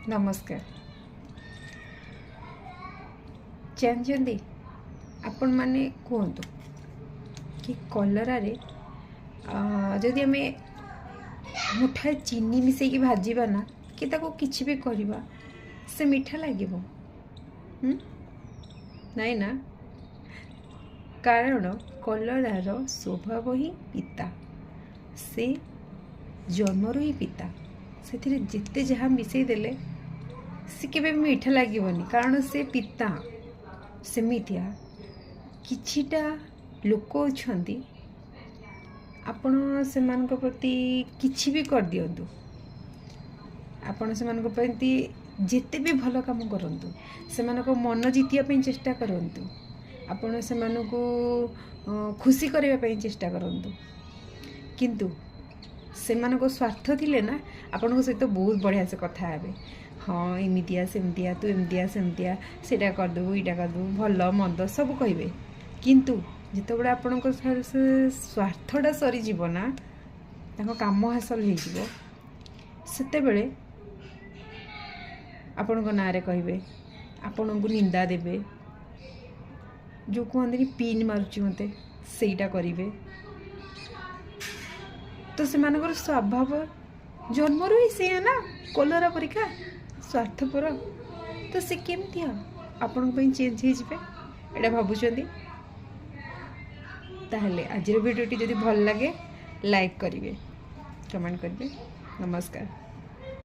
ନମସ୍କାର। ଜାଣିଛନ୍ତି, ଆପଣମାନେ କୁହନ୍ତୁ କି କଲରାରେ ଯଦି ଆମେ ମୁଠାଏ ଚିନି ମିଶାଇକି ଭାଜିବା ନା କି ତାକୁ କିଛି ବି କରିବା, ସେ ମିଠା ଲାଗିବ? ନାଇଁ ନା? କାରଣ କଲରାର ସ୍ୱଭାବ ହିଁ ପିତା, ସେ ଜନ୍ମରୁ ହିଁ ପିତା। ସେଥିରେ ଯେତେ ଯାହା ମିଶାଇ ଦେଲେ ସେ କେବେ ବି ମିଠା ଲାଗିବନି, କାରଣ ସେ ପିତା। ସେମିତିଆ କିଛିଟା ଲୋକ ଅଛନ୍ତି, ଆପଣ ସେମାନଙ୍କ ପ୍ରତି କିଛି ବି କରିଦିଅନ୍ତୁ, ଆପଣ ସେମାନଙ୍କ ପ୍ରତି ଯେତେ ବି ଭଲ କାମ କରନ୍ତୁ, ସେମାନଙ୍କ ମନ ଜିତିବା ପାଇଁ ଚେଷ୍ଟା କରନ୍ତୁ, ଆପଣ ସେମାନଙ୍କୁ ଖୁସି କରିବା ପାଇଁ ଚେଷ୍ଟା କରନ୍ତୁ, କିନ୍ତୁ ସେମାନଙ୍କ ସ୍ୱାର୍ଥ ଥିଲେ ନା ଆପଣଙ୍କ ସହିତ ବହୁତ ବଢ଼ିଆ ସେ କଥା ହେବେ। ହଁ, ଏମିତିଆ ସେମିତିଆ, ତୁ ଏମିତିଆ ସେମିତିଆ, ସେଇଟା କରିଦେବୁ, ଏଇଟା କରିଦେବୁ, ଭଲ ମନ୍ଦ ସବୁ କହିବେ। କିନ୍ତୁ ଯେତେବେଳେ ଆପଣଙ୍କ ସେ ସ୍ୱାର୍ଥଟା ସରିଯିବ ନା, ତାଙ୍କ କାମ ହାସଲ ହେଇଯିବ, ସେତେବେଳେ ଆପଣଙ୍କ ନାଁରେ କହିବେ, ଆପଣଙ୍କୁ ନିନ୍ଦା ଦେବେ, ଯେଉଁ କୁହନ୍ତିନି ପିନ୍ ମାରୁଛି ମୋତେ, ସେଇଟା କରିବେ। ତ ସେମାନଙ୍କର ସ୍ୱଭାବ ଜନ୍ମରୁ ହିଁ ସେଇଆ ନା, କଲରା ପରିକା ସ୍ୱାର୍ଥପର। ତ ସେ କେମିତି ଆପଣଙ୍କ ପାଇଁ ଚେଞ୍ଜ ହେଇଯିବେ, ଏଇଟା ଭାବୁଛନ୍ତି? ତାହେଲେ ଆଜିର ଭିଡ଼ିଓଟି ଯଦି ଭଲ ଲାଗେ, ଲାଇକ୍ କରିବେ, କମେଣ୍ଟ କରିବେ। ନମସ୍କାର।